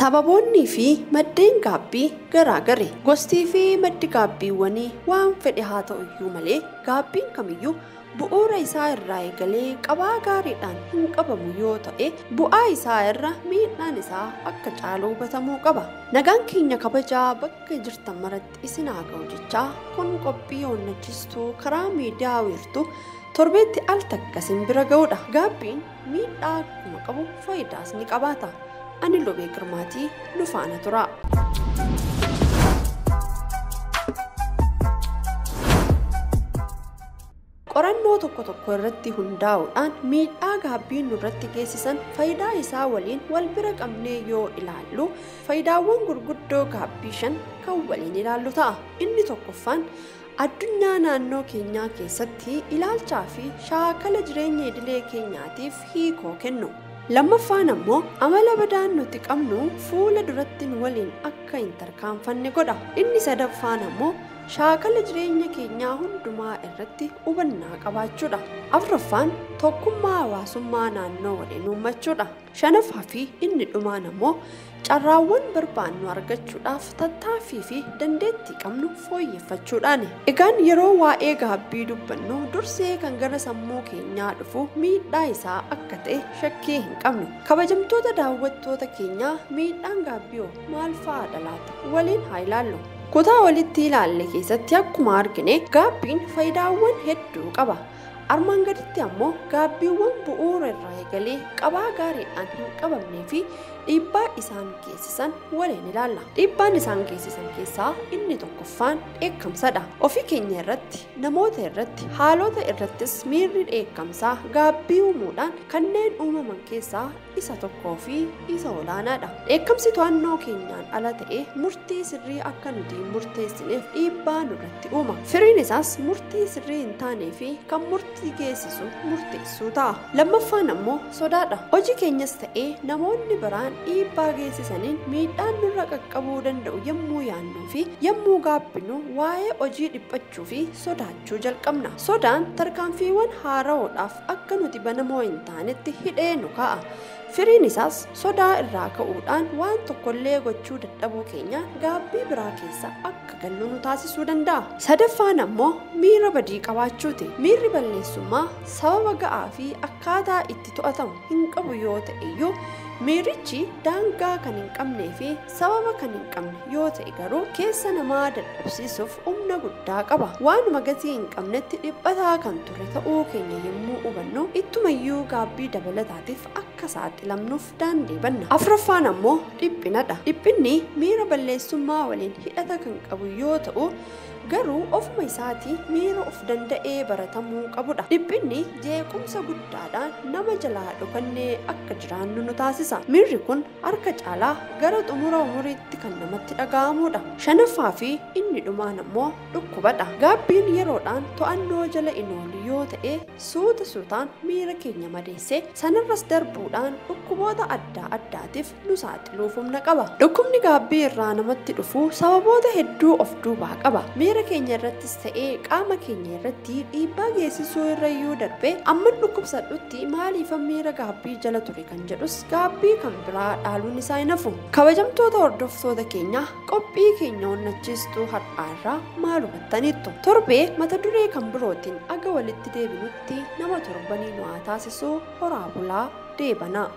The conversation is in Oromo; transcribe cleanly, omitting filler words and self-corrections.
Sababoonnii fi maddeen gaabbii garaagari. Gostii fi maddi gaabbiiwwanii waan fedhe haa ta'u iyyuu malee gaabbiin kamiyyuu bu'uura isaa irraa eegalee qabaa gaariidhaan hin qabamu yoo ta'e bu'aa isaa irra miidhaan isaa akka caalu hubatamuu qaba. Nagaan keenya kabajaa bakka jirtan maratti isin haa ga'u jechaa kun qophii onnachiistuu karaa miidiyaa wiirtuu torbeetti al takka isin bira ga'udha. Gaabbiin miidhaa akkuma qabu faayidaas ni qabaata. Ani Lobee Girmaatii nu faana tura. Qorannoo tokko tokko irratti hundaa'uudhaan miidhaa gaabbiin nurratti geessisan faayidaa isaa waliin wal bira qabnee yoo ilaallu faayidaawwan gurguddoo gaabbii 5 kan waliin ilaallu ta'a. Inni tokkoffaan addunyaa naannoo keenyaa keessatti ilaalchaa fi shaakala jireenya idilee keenyaatiif hiikoo kennu. Lammaffaan ammoo amala badaan nuti qabnu fuula duratti nu waliin akka hin tarkaanfanne godha. Inni sadaffaan ammoo shaakala jireenya keenyaa hundumaa irratti hubannaa qabaachuudha. Afuraffaan tokkummaa hawaasummaa naannoo waliin uummachuudha. Shanaffaa fi inni dhumaan ammoo carraawwan barbaannu argachuudhaaf tattaaffii fi dandeettii qabnu fooyyeffachuudhaani. Egaan yeroo waa'ee gaabbii dubbannu dursee kan gara sammuu keenyaa dhufu miidhaa isaa akka ta'e shakkii hin qabnu. Kabajamtoota daawwattoota keenyaa miidhaan gaabbii maal fa'aadha laata? Waliin haa ilaallu. Kutaa walitti ilaalle keessatti akkuma argine gaabbiin faayidaawwan hedduu qaba. Armaan gaditti ammoo gaabbiiwwan bu'uura irraa eegalee qabaa gaariidhaan hin qabamnee fi dhiibbaa isaan geessisan waliin ilaalla. Dhiibbaan isaan geessisan keessaa inni tokkoffaan dheekkamsadha. Ofii keenya irratti, namoota irratti, haalota irrattis miirri dheekkamsaa gaabbii uumuudhaan kanneen uumaman keessaa isa tokkoo fi isa olaanaadha. Dheekkamsi to'annoo keenyaan ala ta'e murtii sirrii akka nuti hin murteessineef dhiibbaa nurratti uuma. Firiin isaas murtii sirrii hin taanee fi kan murtii geessisu murteessuu ta'a. Lammaffaan ammoo sodaadha. Hojii keenyas ta'ee namoonni biraan dhiibbaa geessisaniin miidhaan nurra qaqqabuu danda'u yommuu yaannuu fi yommuu gaabbinu waa'ee hojii dhiphachuu fi sodaachuu jalqabna. Sodaan tarkaanfiiwwan haara'uudhaaf akka nuti banamoo hin taanetti hidhee nu kaa'a. Firiin isaas sodaa irraa ka'uudhaan waan tokkollee gochuu dadhabuu keenya gaabbii biraa keessa akka gallu nu taasisuu danda'a. Sadaffaan ammoo miira badii qabaachuuti. Miirri balleessummaa sababa ga'aa fi akkaataa itti to'atamu hin qabu yoo ta'e iyyuu miirichi daangaa kan hin qabnee fi sababa kan hin qabne yoo ta'e garuu keessa namaa dadhabsiisuuf humna guddaa qaba. Waanuma gatii hin qabnetti dhiphataa kan ture ta'uu keenya yommuu hubannu ittumayyuu gaabbii dabalataatiif akka saaxilamnuuf daandii banna. Afuraffaan ammoo dhiphinadha. Dhiphinni miira balleessummaa waliin hidhata kan qabu yoo ta'u garuu ofuma isaatii miira of danda'ee baratamuu qabudha. Dhiphinni jeequmsa guddaadhaan nama jalaa dhokannee akka jiraannu nu taasisa. Miirri kun harka caalaa gara xumura umuriitti kan namatti dhaga'amudha. Shanaffaa fi inni dhumaan ammoo dhukkubadha. Gaabbiin yeroodhaan to'annoo jala hin oolu yoo ta'e suuta suutaan miira keenya madeessee sanarras darbuudhaan dhukkuboota adda addaatiif nu saaxiluuf humna qaba. Dhukkubni gaabbii irraa namatti dhufu sababoota hedduu of duubaa qaba. Miira keenya irrattis ta'ee qaama keenya irratti dhiibbaa geessisuu irrayyuu darbee amman dhukkubsadhutti maaliifan miira gaabbii jala ture kan jedhus gaabbii kan biraa dhaaluun isaa hin hafu. Kabajamtoota hordoftoota keenyaa qophii keenya onnachiistuu har'aa irraa maal hubattaniittu? Torbee mata duree kan birootiin aga walitti deebinutti nama torbanii nu haa taasisu. Horaa bulaa deebanaa.